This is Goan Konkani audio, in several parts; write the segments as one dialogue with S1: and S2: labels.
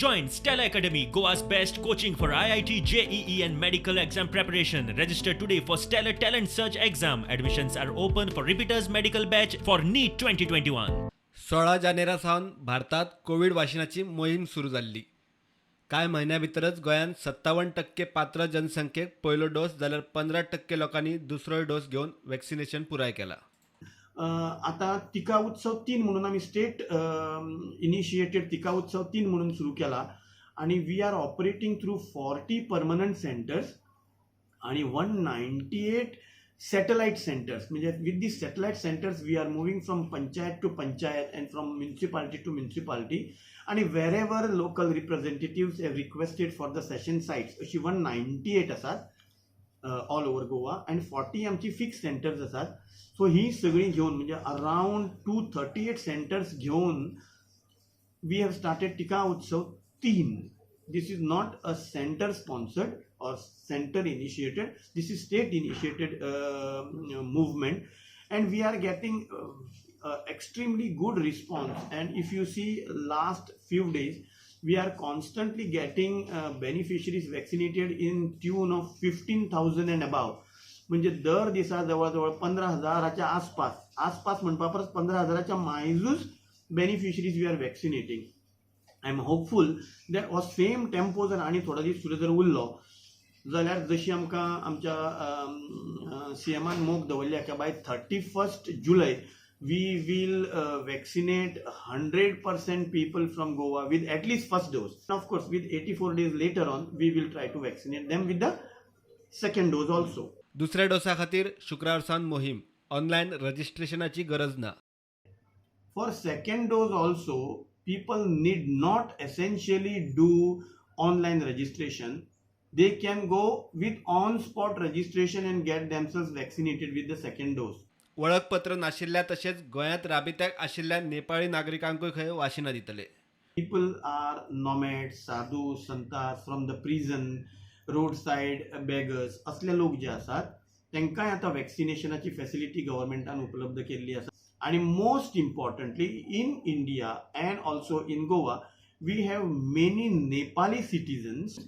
S1: Join Stellar Academy, Goa's best coaching for IIT, JEE, and medical exam preparation. Register today for Stellar Talent Search exam. Admissions are open for repeaters medical batch for NEET 2021.
S2: 16 जानेरा सावन भारतात कोवीड वाशिनाची मोहीम सुरू जाल्ली. कांय म्हयन्या भितरच गोंयांत 57% पात्र जनसंख्येक पयलो डोस जाल्यार 15% लोकांनी दुसरोय डोस घेवन वॅक्सिनेशन पुराय केलां.
S3: आतां तिका उत्सव 3 म्हणून आमी स्टेट इनिशिएटेड तिका उत्सव 3 म्हणून सुरू केला आनी we are operating through 40 permanent centers आणि 198 satellite centers. म्हणजे with the satellite centers we are moving from panchayat to panchayat and from municipality to municipality आणि wherever local representative have requested for the session sites. अशी 198 आसात ऑल ओवर गोवा आनी 40 आमची फिक्स सेंटर्स आसात. सो ही सगळीं घेवन म्हणजे अरावंड 238 सेंटर्स घेवन we have started Tika Utsav 3. This is not a center sponsored or center initiated. This is state initiated movement, and we are getting extremely good response. And if you see last few days, we are constantly getting beneficiaries vaccinated in tune of 15,000 and above. म्हणजे दर दिसा जवळ जवळ 15 हजाराच्या आसपास, आसपास म्हणपा परस 15 हजाराच्या मायजूच beneficiaries we are vaccinating. I am hopeful that हो सेम टेम्पो जर आनी थोडो दीस फुडें जर उरलो जाल्यार, जशी आमकां आमच्या सीएमान मोख दवरल्या की by 31st July we will vaccinate 100% people from Goa with at least first dose. Of course, with 84 days later on, we will try to vaccinate them with the second dose also.
S2: दुसऱ्या डोसा खातीर शुक्रार सावन मोहीम, ऑनलायन रजिस्ट्रेशनाची गरज ना.
S3: For second dose also, people need not essentially do online registration. They can go with on spot registration and get themselves vaccinated with the second dose.
S2: वळखपत्र नाशिल्ल्या तशेंच गोंयांत राबित्याक आशिल्ल्या नेपाळी नागरिकांकूय खंय वाशिनां दितले.
S3: People are nomads, sadhu, santas from the prison, roadside beggars, असले लोक जे आसात तांकांय आतां वॅक्सिनेशनाची फॅसिलिटी गव्हर्मेंटान उपलब्ध केल्ली आसा. आणि most importantly, in India and also in Goa we have many Nepali citizens.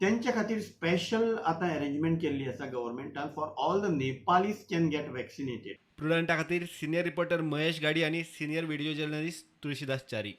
S3: त्यांच्या खातीर स्पेशल आतां अरेंजमेंट केल्ली आसा गव्हर्मेंटान for all the Nepalis can get vaccinated.
S2: प्रुडंटा खातीर सिनियर रिपोर्टर महेश गाडी आनी senior video journalist Tulsidas Chari.